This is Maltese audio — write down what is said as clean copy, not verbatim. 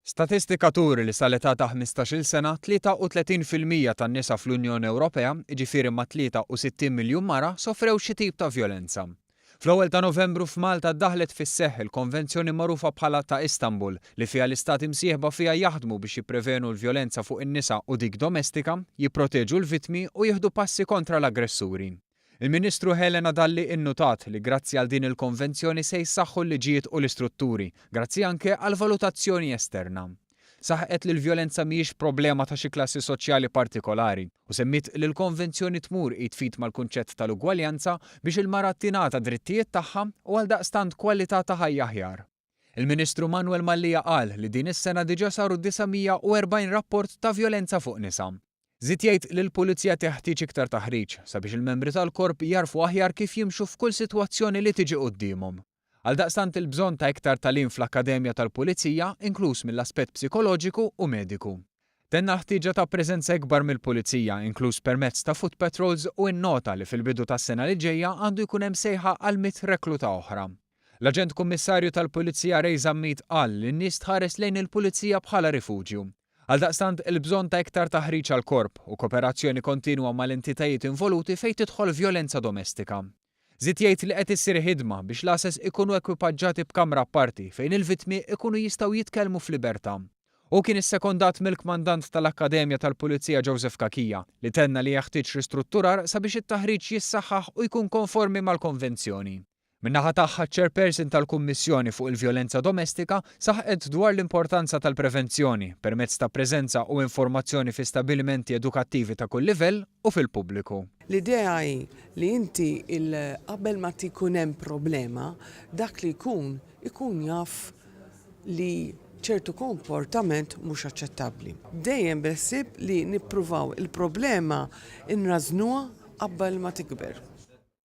Statistika turi li sal-età ta' 15-il sena, 33% tan-nisa fl-Unjoni Ewropea, jiġifieri ma' 63 miljun mara, sofrew xi tip ta' vjolenza. Fl-ewwel ta' Novembru f'Malta ddaħlet fis-seħħ il-konvenzjoni magħrufa bħala ta' Istanbul li fiha l-istati msieħba fiha jaħdmu biex jipprevenu l-vjolenza fuq in-nisa u dik domestika, jipproteġu l-vittmi u jieħdu passi kontra l-aggressuri. Il-Ministru Helena Dalli innutat li grazzi għal din il-konvenzjoni se jissaħħu l-liġijiet u l-istrutturi, grazzi anke għal valutazzjoni esterna. Saħqet li l-vjolenza mhijiex problema ta' xi klassi soċjali partikolari u semmiet li l-konvenzjoni tmur id f'id mal-kunċett tal-ugwaljanza biex il-mara tingħata d-drittijiet tagħha u għaldaqstant kwalità ta' ħajja aħjar. Il-Ministru Manuel Mallia qal li din is-sena diġà saru 940 rapport ta' vjolenza fuq nisa. Żied jgħid li l-Pulizija teħtieġ iktar taħriġ sabiex il-membri tal-Korp jagħrfu aħjar kif jimxu f'kull sitwazzjoni li tiġi quddiemhom. Għaldaqstant il-bżonn ta' iktar tagħlim fl-Akkademja tal-Pulizija, inkluż mill-aspett psikoloġiku u mediku. Tenna l-ħtieġa ta' preżenza ikbar mill-Pulizija, inkluż permezz ta' foot patrols u innota li fil-bidu tas-sena li ġejja għandu jkun hemm sejħa għal mitt rekluta oħra. L-Aġent Kummissarju tal-Pulizija Ray Zammit qal li n-nies tħares lejn il-Pulizija bħala rifuġju. Għaldaqstant, il-bżonn ta' iktar taħriġ għall-Korp u koperazzjoni kontinwa mal-entitajiet involuti fejn tidħol vjolenza domestika. Żied jgħid li qed issir ħidma biex l-għases ikunu ekwipaġġati b'kamra apparti fejn il-vittmi ikunu jistgħu jitkellmu f'libertà. Hu kien issekondat mill-Kmandant tal-Akkademja tal-Pulizija Joseph Cachia li tenna li jeħtieġ ristrutturar sabiex it-taħriġ jissaħħaħ u jkun konformi mal-konvenzjoni. Min-naħa tagħha ċ-Chairperson tal-Kummissjoni fuq il-Vjolenza Domestika saħqet dwar l-importanza tal-prevenzjoni permezz ta' preżenza u informazzjoni fi stabilimenti edukattivi ta' kull livell u fil-pubbliku. L-idea hi li inti qabel ma jkun hemm problema, dak li jkun ikun jaf li ċertu komportament mhux aċċettabbli. Dejjem bil-ħsieb li nippruvaw il-problema nrażżnuha qabel ma tikber.